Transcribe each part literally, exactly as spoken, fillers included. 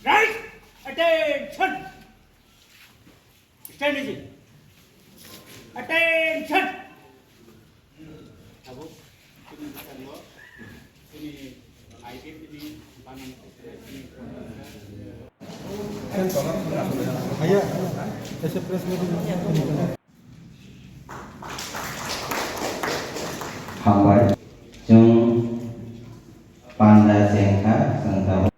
Right? Attention! Strategy. Attention! Abo, sini, sini, I P F T ni, bani, sini, Aya, ese press meeting. Hambai, chwng panda chengkha, chwng tabuk.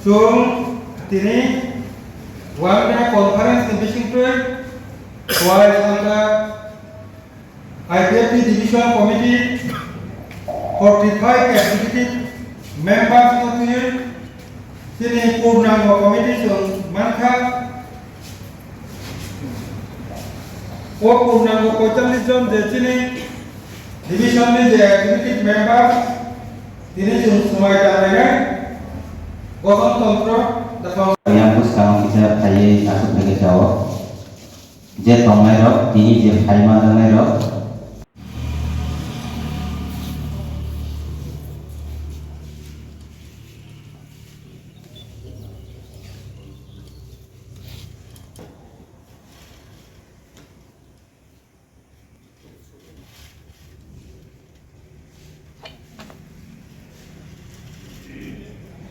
Chwng tini World Conference ni bisingtwi Kuai Sangha I P F T Division Committee forty five executive members no twiwi chini purnango committee chwng mankha. O purnango poitallis jon je chini division ni je executive member, tini chwng swmai tangnai gothon tontro da. Yang bwskango kisa phaiwi aswk khe sao, je tongnairok, tini je phai manjaknairok,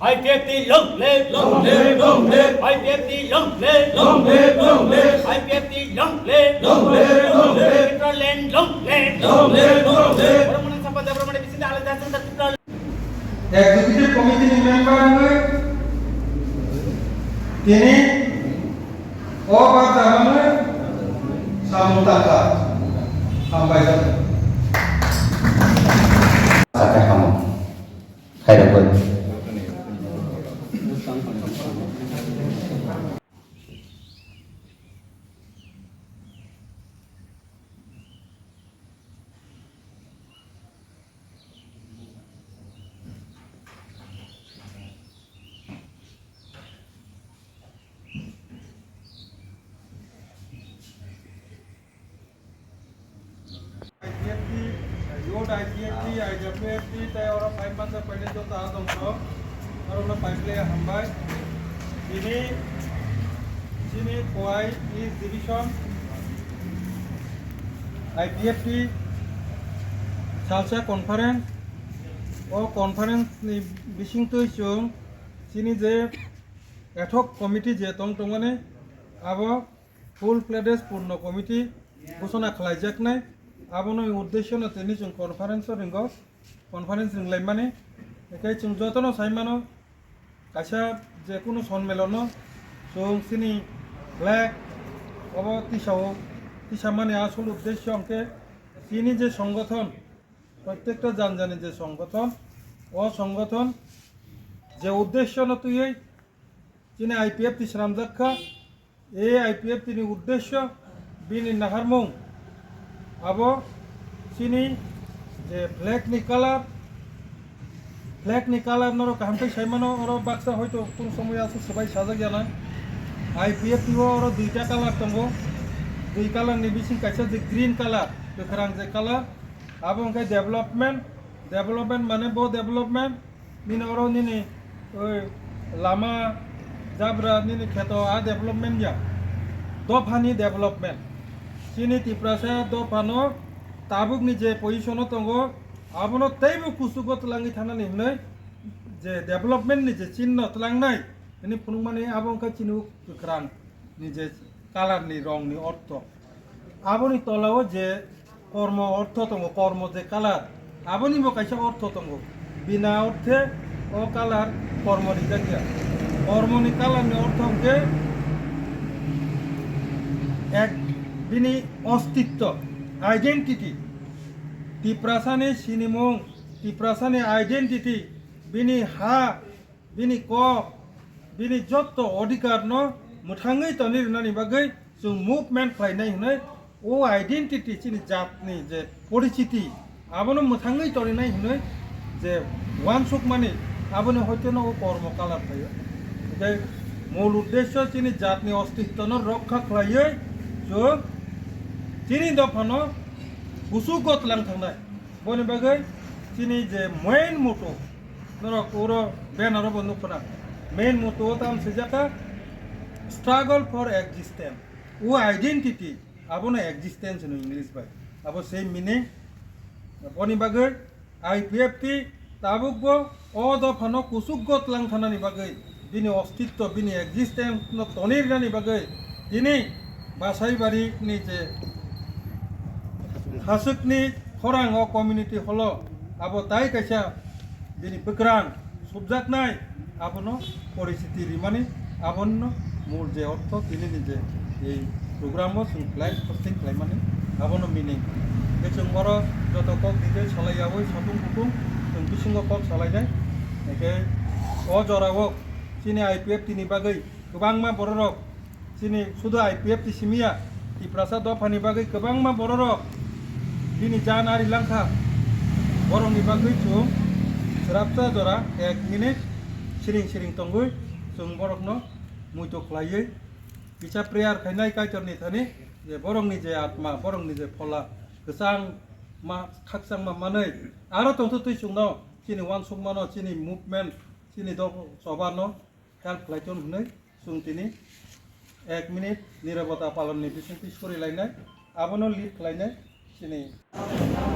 I P F T long live, long live, long live. I P F T long live, long live, long live. I P F T long live, long live, long live. Tipraland long live, long live, long live. Boromani sampada, Boromani bisinda alada santa Tipraland. Executive Committee ni member wngwi tini o bacha hwnwi samung tangkha. Hambai. Sakha hamung. Khairokgwi. I P F T, youth I P F T, I W F T, tei oro five months of finance joto adong kho. Oro no five le hambai. Chini, chini Khowai East Division, I P F T, salsa conference, o conference ni bisingtwi chwng chini je ad hoc committee je tong tongmani, abo full fledged purno committee ghosona khlaijaknai. Aboni uddesyo no tini chwng conference o ringo, conference ringlaimani. Ekai chwng jotono saimano, kaisa je kunu sonmelono chwng chini flag obo tisao, tisamani asol uddesyo hwnkhe chini je songothon, prottekta janjani je songothon, o songothon je uddesyo no twiwi chini I P F T swnamjak kha, ei I P F T ni uddesyo, bini naharmung abo chini je flag ni colour, flag ni colour norok kaham khe sai mano, oro baksa hoito kunu somoi aswk swbai sajak ya na. I P F T o oro duita colour tongo, dui colour ni bising kaisa je green colour, kwkhwrang je colour, abo hwnkhe development, development mane bo development, nini oro nini oi lama jabra nini kheto a development ya. Dophani development. Chini Tiprasa dophano tabukni je position o tongo, abono teibo kuchugo twlangwi thanani hwnwi je development ni je chinno twlangnai hwnwi phunukmani abo wngkha chini kwkhwrang ni je colour ni rong ni ortho. Aboni tolao je kormo ortho tongo, kormo je colour, aboni bo kaisa ortho tongo. Bina orthe o colour kormo rijak ya. Kormo ni colour ni ortho hwnkhe ek bini ostitto, identity. Tiprasa ni sinimung, Tiprasa ni identity, bini ha, bini kok, Bini jotto odhikar no mwthangwi toni rwnani bagwi chwng movement khlainai hwnwi o identity chini jatni je porichiti abono mwthangwi toninai hwnwi je uansukmani aboni hoiteno o kormo kalar khlaio. Hwnkhe mul uddesyo chini jatni ostittono rokha khlaiwi chwng chini dophano kuchugo tlang thangnai. Boni bagwi chini je main motto, norok oro banner o bo nukho na, main motto o tamo swijak kha, "Struggle for existence." O identity, abono existence hino English bai. Abo same meaning. Boni bagwi I P F T tabukbo o dophano kuchukgo tlang thanani bagwi, bini ostitto, bini existence no toni rinani bagwi tini Basaibari ni je Khasukni khorang o community hall o abo tai kaisa bini bwkrang subjaknai, abono porichiti rimani, abono mul je ortho tini ni je ei program o chwng khlai hosting khlaimani, abono meaning. Hwnkhe chwng oro joto kok dide salai yaui satung kutung chwng bisingo kok salainai. Hwnkhe o jorao chini I P F T ni bagwi kwbangma bororok chini sudu I P F T simi ya, Tiprasa dophani bagwi kwbangma bororok bini jaan ari langkha. Borokni bagwi chwng swrapsa jora ek minute siring siring tongwi chwng borokno muitu khlaiwi kisa prayer khainai Kaitorni thani, je borokni je atma, borokni je phola kwchang ma, khakchangma manwi aro tongthu twi chwngno chini uansukmano, chini movement, chini dol choba no help khlai ton hwnwi chwng tini ek minute nirobota palon ni bisingtwi suri lainai, abono lead khlainai chini.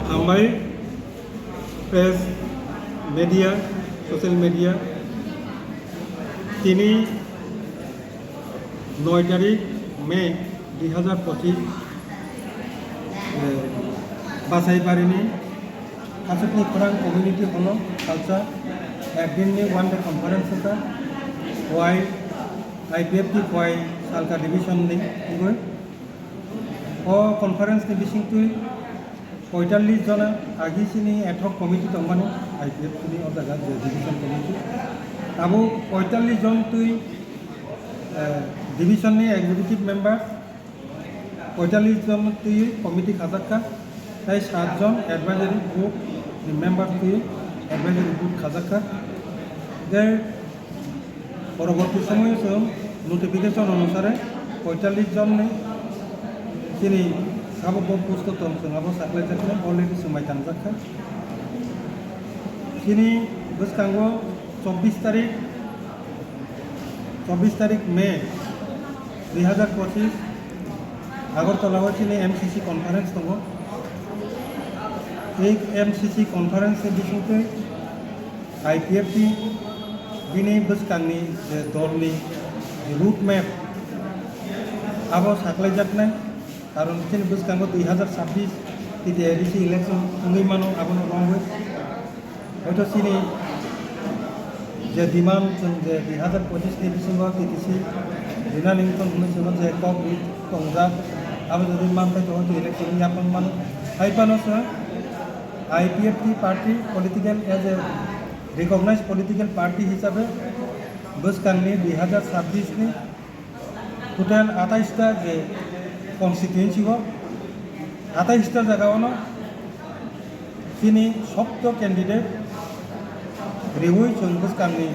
Hambai press, media, social media, tini noi tarik May dui hazar pochis, eh, Basaibarini Khasukni khorang community hall o salsa ekdinni one day conference wngkha, Khowai I P F T Khowai Salka division ni wngwi. O conference ni bisingtwi poitallis jona agi chini ad hoc committee tongmani I P F T ni o jaga je division committee. Abo poitallis jon twi, eh, division ni executive member, poitallis jon twi committee khajakha, tei sat jon advisory board ni member twi advisory board khajakha. Tei poroborti somoyo chwng notification onusare poitallis jon ni chini sabo bo post o tong chwng abo saklaijaknai already swmai tangjakha. Chini bwskango chobbish tarik, chobbish tarik May dui hazar pochis Agartala o chini M C C conference tongo. Ei M C C conference ni bisingtwi I P F T bini bwskangni je dolni route map abo saklaijaknai, karon chini bwskango dui hazar chabbish T T A D C election wngwi mano, abono romwi hoito chini je demand chwng je dui hazar pochis ni bisingo T T C rinani wngthon hwnwi chwngno je kok ri tongjak, abo jodi manthai to hoito election wngya phang mano. Hai phano chwng I P F T party political as a recognized political party hisabe bwskangni dui hazar chabbish ni total atais ta je constituency o, atais ta jaga ono chini sokto candidate riwi chwng bwskangni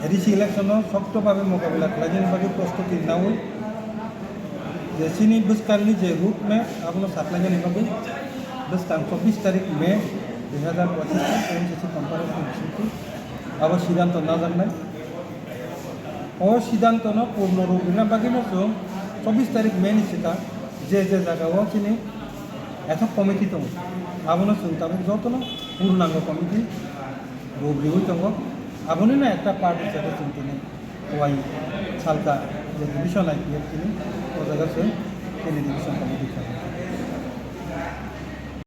A D C election o sokto babe mokabila khlainani bagwi prostuti nawi. Je chini bwskangni je route map abono saklainani bagwi bwskang chobbish tarik May dui hazar pochis M C C conference ni bisingtwi abo siddhanto najaknai. O siddhanto no purno rup rwna bagwi no chwng chobbish tarik May ni swkang je je jaga o chini ethok committee tongo, abono chwng tabuk jotono purnango committee rup riwi tongo. Aboni no ekta part hisabe chwng tini Khowai Salka je division I P F T ni o jaga chwng tini division committee kha.